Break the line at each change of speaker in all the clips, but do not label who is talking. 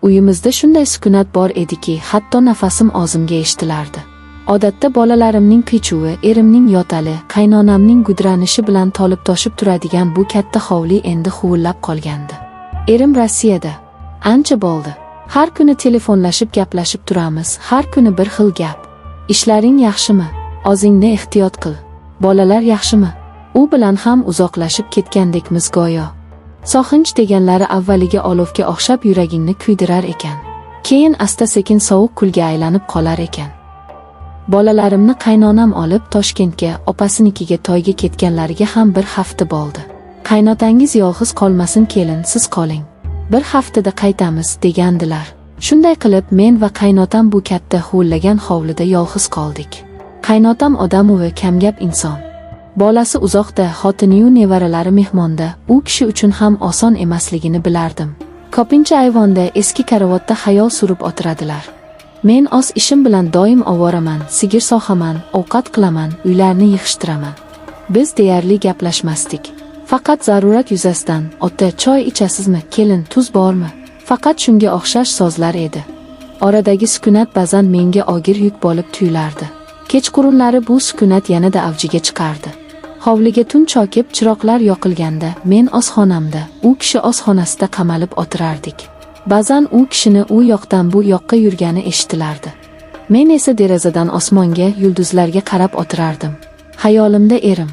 Uyimizda shunday sukunat bor ediki, hatto nafasim ozimga eshitilardi. Odatda bolalarimning qiy-chuvi, erimning yo'tali, qaynonamning gudranishi bilan to'lib-toshib turadigan bu katta hovli endi huvillab qolgandi. Erim Rossiyada. Ancha bo'ldi. Har kuni telefonlashib gaplashib turamiz, har kuni bir xil gap. Ishlaring yaxshimi? O'zingni ehtiyot qil. Bolalar yaxshimi? U bilan ham uzoqlashib ketgandekmiz go'yo. Sog'inch deganlari avvaliga olovga o'xshab yuragingni kuydirar ekan. Keyin asta-sekin sovuq kulga aylanib qolar ekan. Bolalarimni qaynonam olib Toshkentga, opasinikiga to'yga ketganlariga ham bir hafta bo'ldi. Qaynotangiz yolg'iz qolmasin, kelin, siz qoling. Bir haftada qaytamiz degandilar. Shunday qilib men va qaynotam bu katta huvillagan hovlida yolg'iz qoldik. Qaynotam odamovi kamgap inson. Bolasi uzoqda, xotiniyu nevaralari mehmonda, u kishi uchun ham oson emasligini bilardim. Ko'pincha ayvonda eski karavotda xayol surib o'tiradilar. Men o'z ishim bilan doim ovoraman, sigir sog'aman, ovqat qilaman, uylarni yig'ishtiraman. Biz deyarli gaplashmasdik. Faqat zarurat yuzasidan, ota, choy ichasizmi, kelin, tuz bormi? Faqat shunga o'xshash so'zlar edi. Oradagi sukunat ba'zan menga og'ir yuk bo'lib tuyulardi. Kechqurunlari bu sukunat yanada avjiga chiqardi. Hovliga tun cho'kib, chiroqlar yoqilganda, men o'z xonamda, u kishi o'z xonasida qamalib o'tirardik. Ba'zan u kishini u yoqdan bu yoqqa yurgani eshitilardi. Men esa derazadan osmonga, yulduzlarga qarab o'tirardim. Xayolimda erim.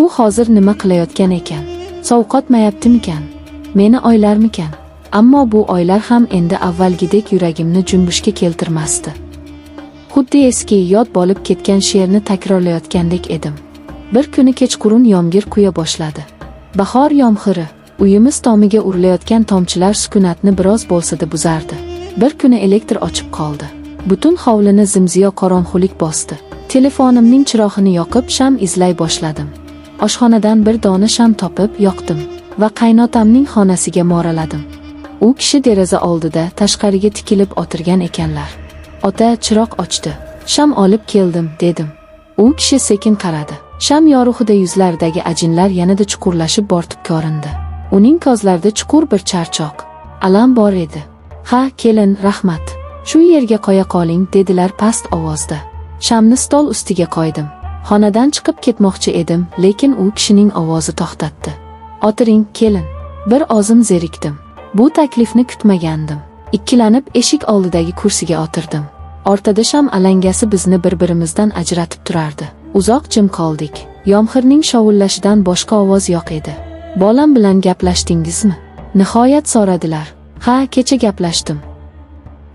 U hozir nima qilayotgan ekan? Sovqotmayaptimikan? Meni o'ylarmikan? Ammo bu o'ylar ham endi avvalgidek yuragimni junbushga keltirmasdi. Xuddi eski yod bo'lib ketgan she'rni takrorlayotgandek edim. Bir kuni kechqurun yomg'ir quya boshladi. Bahor yomg'iri. Uyimiz tomiga urilayotgan tomchilar sukunatni biroz bo'lsa-da buzardi. Bir kuni elektr o'chib qoldi. Butun hovlini zimziyo qorong'ulik bosdi. Telefonimning chirog'ini yoqib, sham izlay boshladim. Oshxonadan bir dona sham topib, yoqdim va qaynotamning xonasiga mo'raladim. U kishi deraza oldida tashqariga tikilib o'tirgan ekanlar. Ota, chiroq o'chdi. Sham olib keldim, dedim. U kishi sekin qaradi. Sham yorug'ida yuzlaridagi ajinlar yanada chuqurlashib bortib ko'rindi. Uning ko'zlarida chuqur bir charchoq, alam bor edi. Ha, kelin, rahmat. Shu yerga qo'ya qoling, dedilar past ovozda. Shamni stol ustiga qo'ydim. Xonadan chiqib ketmoqchi edim, lekin u kishining ovozi to'xtatdi. O'tiring, kelin. Bir ozim zerikdim. Bu taklifni kutmagandim. Ikkilanib eshik oldidagi kursiga o'tirdim. O'rtada sham alangasi bizni bir-birimizdan ajratib turardi. Uzoq jim qoldik. Yomg'irning shovullashidan boshqa ovoz yo'q edi. Bolam bilan gaplashdingizmi? Nihoyat so'radilar. Ha, kecha gaplashdim.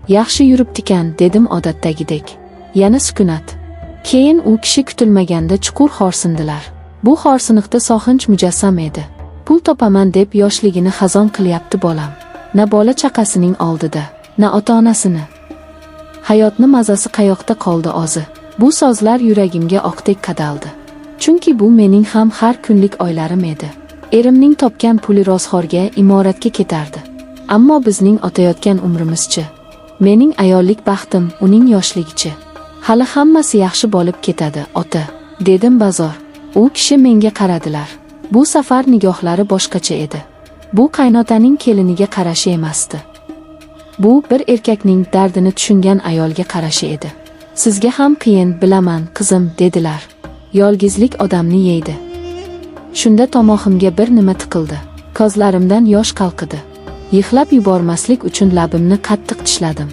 Yaxshi yuribdikan, dedim odatdagidek. Yana sukunat. Keyin u kishi kutilmaganda chuqur xo'rsindilar. Bu xo'rsiniqda sog'inch mujassam edi. Pul topaman deb yoshligini xazon qilyapti bolam. Na bola chaqasining oldida, na ota-onasini. Hayotni mazasi qayoqda qoldi o'zi? Bu so'zlar yuragimga o'qdek qadaldi. Chunki bu mening ham har kunlik o'ylarim edi. Erimning topgan puli ro'zg'orga, imoratga ketardi. Ammo bizning o'tayotgan umrimizchi? Mening ayollik baxtim, uning yoshligichi. Hali hammasi yaxshi bo'lib ketadi, ota, dedim bazo'r. U kishi menga qaradilar. Bu safar nigohlari boshqacha edi. Bu qaynotaning keliniga qarashi emasdi. Bu bir erkakning dardini tushungan ayolga qarashi edi. Sizga ham qiyin, bilaman, qizim, dedilar. Yolg'izlik odamni yeydi. Shunda tomog'imga bir nima tiqildi. Ko'zlarimdan yosh qalqidi. Yig'lab yubormaslik uchun labimni qattiq tishladim.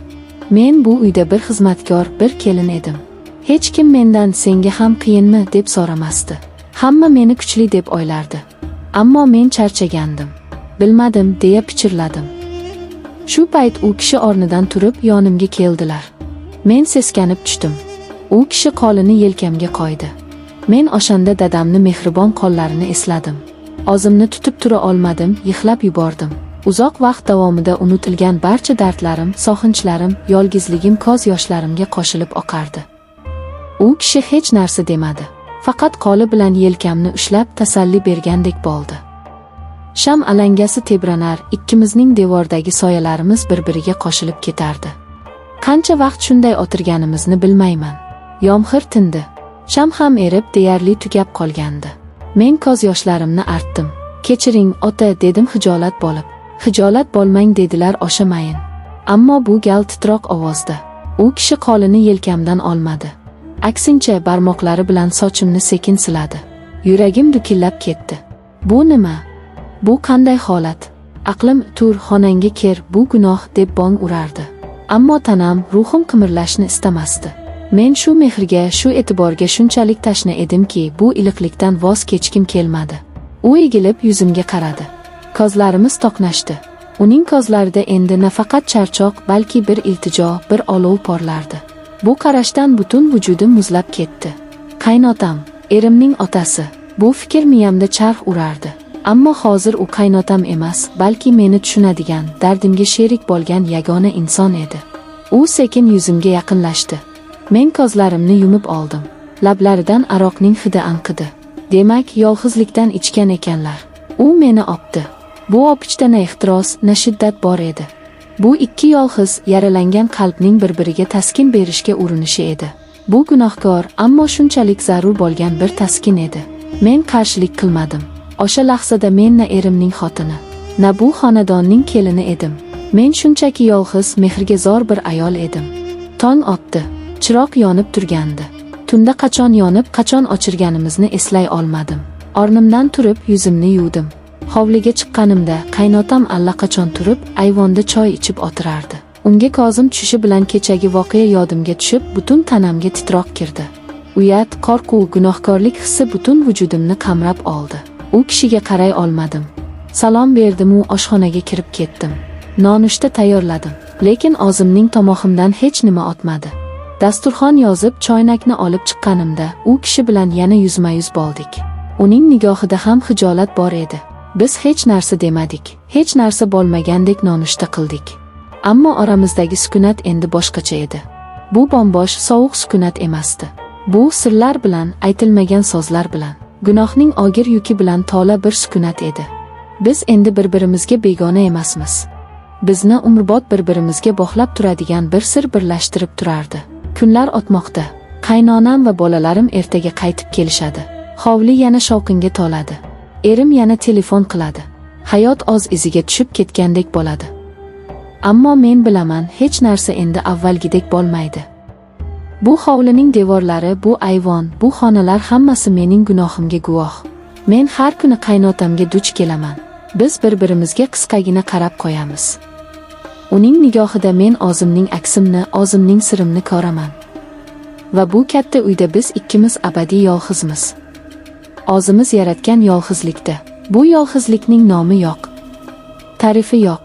Men bu uyda bir xizmatkor, bir kelin edim. Hech kim mendan senga ham qiyinmi deb so'ramasdi. Hamma meni kuchli deb o'ylardi. Ammo men charchagandim. Bilmadim, deya pichirladim. Shu payt u kishi o'rnidan turib yonimga keldilar. Men seskanib tushdim. U kishi qo'lini yelkamga qo'ydi. Men o'shanda dadamni mehribon qo'llarini esladim. O'zimni tutib tura olmadim, yig'lab yubordim. Uzoq vaqt davomida unutilgan barcha dardlarim, sog'inchlarim, yolg'izligim ko'z yoshlarimga qo'shilib oqardi. U kishi hech narsa demadi. Faqat qo'li bilan yelkamni ushlab tasalli bergandek bo'ldi. Sham alangasi tebranar, ikkimizning devordagi soyalarimiz bir-biriga qo'shilib ketardi. Qancha vaqt shunday o'tirganimizni bilmayman. Yomg'ir tindi. Sham ham erib deyarli tugab qolgandi. Men ko'z yoshlarimni artdim. Kechiring, ota, dedim xijolat bo'lib. Xijolat bo'lmang, dedilar osha mayin. Ammo bu gal titroq ovozda. U kishi qo'lini yelkamdan olmadi. Aksincha barmoqlari bilan sochimni sekin siladi. Yuragim dukillab ketdi. Bu nima? Bu qanday holat? Aqlim tur, xonangga kir, bu gunoh deb bong urardi. Ammo tanam, ruhim qimirlashni istamasdi. Men shu mehrga, shu e'tiborga shunchalik tashna edimki, bu iliqlikdan voz kechkim kelmadi. U egilib yuzimga qaradi. Ko'zlarimiz to'qnashdi. Uning ko'zlarida endi nafaqat charchoq, balki bir iltijo, bir olov porlardi. Bu qarashdan butun vujudim muzlab ketdi. Qaynotam, erimning otasi. Bu fikr miyamda charx urardi. Ammo hozir u qaynotam emas, balki meni tushunadigan, dardimga sherik bo'lgan yagona inson edi. U sekin yuzimga yaqinlashdi. Men ko'zlarimni yumib oldim. Lablaridan aroqning hidi anqidi. Demak, yolg'izlikdan ichgan ekanlar. U meni opdi. Bu opichda na ehtiros, na shiddat bor edi. Bu ikki yolg'iz, yaralangan qalbning bir-biriga taskin berishga urinishi edi. Bu gunohkor, ammo shunchalik zarur bo'lgan bir taskin edi. Men qarshilik qilmadim. O'sha lahzada men na erimning xotini, na bu xonadonning kelini edim. Men shunchaki yolg'iz, mehrga zor bir ayol edim. Tong otdi. Chiroq yonib turgandi. Tunda qachon yonib, qachon o'chirganimizni eslay olmadim. O'rnimdan turib, yuzimni yuvdim. Hovliga chiqqanimda qaynotam allaqachon turib, ayvonda choy ichib o'tirardi. Unga ko'zim tushishi bilan kechagi voqea yodimga tushib, butun tanamga titroq kirdi. Uyat, qo'rquv, gunohkorlik hissi butun vujudimni qamrab oldi. U kishiga qaray olmadim. Salom berdim-u oshxonaga kirib ketdim. Nonushta tayyorladim, lekin o'zimning tomog'imdan hech nima o'tmadi. Dasturxon yozib, choynakni olib chiqqanimda u kishi bilan yana yuzma-yuz bo'ldik. Uning nigohida ham xijolat bor edi. Biz hech narsa demadik, hech narsa bo'lmagandek nonushta qildik. Ammo oramizdagi sukunat endi boshqacha edi. Bu bombosh, sovuq sukunat emasdi. Bu sirlar bilan, aytilmagan so'zlar bilan, gunohning og'ir yuki bilan to'la bir sukunat edi. Biz endi bir-birimizga begona emasmiz. Bizni umrbod bir-birimizga bog'lab turadigan bir sir birlashtirib turardi. Kunlar o'tmoqda. Qaynonam va bolalarim ertaga qaytib kelishadi. Hovli yana shovqinga to'ladi. Erim yana telefon qiladi. Hayot o'z iziga tushib ketgandek bo'ladi. Ammo men bilaman, hech narsa endi avvalgidek bo'lmaydi. Bu hovlining devorlari, bu ayvon, bu xonalar hammasi mening gunohimga guvoh. Men har kuni qaynotamga duch kelaman. Biz bir-birimizga qisqagina qarab qo'yamiz. Uning nigohida men o'zimning aksimni, o'zimning sirimni ko'raman. Va bu katta uyda biz ikkimiz abadiy yolg'izmiz. O'zimiz yaratgan yolg'izlikda. Bu yolg'izlikning nomi yo'q. Ta'rifi yo'q.